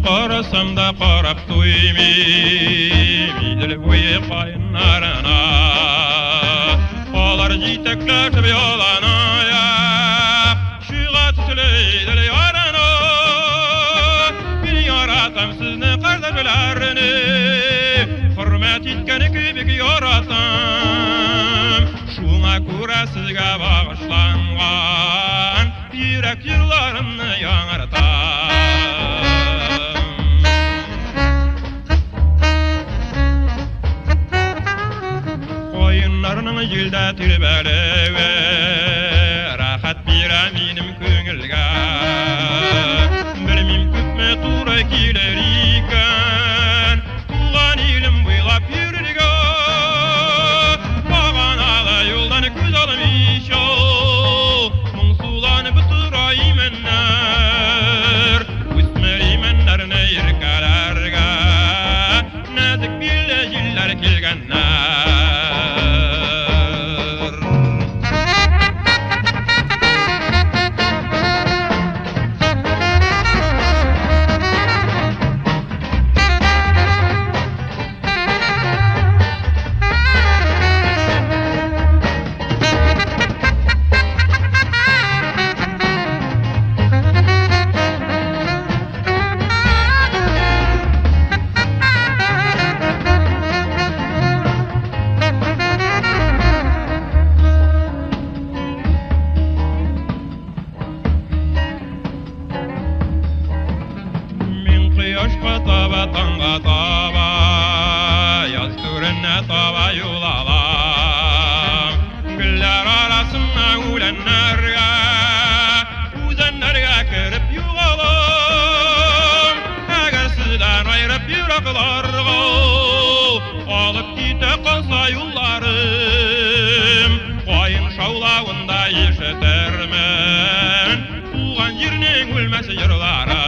Карасам да карап туймыйм Идел буе каеннарына. Алар җитәкләшеп яланаяк, Чыга төсле Идел ярына. Мин яратам сезне, кардәшләрне, Хөрмәт иткән кебек яратам. Шуңа күрә сезгә багышланган Йөрәк җырларымны яңартам. Каеннарның җилдә тирбәлүе Рәхәт бирә минем күңелгә. Белмим, күпме туры килер икән Туган илем буйлап йөрергә. Баганалы юлдан күз алмыйча, Моңсуланып тора имәннәр. Үсмер имәннәрне иркәләргә Нәзек билле җилләр килгәннәр. Мин кояшка таба, таңга таба, Яз түренә таба юл алам. Гөлләр арасына, үләннәргә, Үзәннәргә кереп югалам. Әгәр сездән аерып еракларга Алып китә калса юлларым, Каен шаулавында ишетермен Туган җирнең үлмәс җырларын.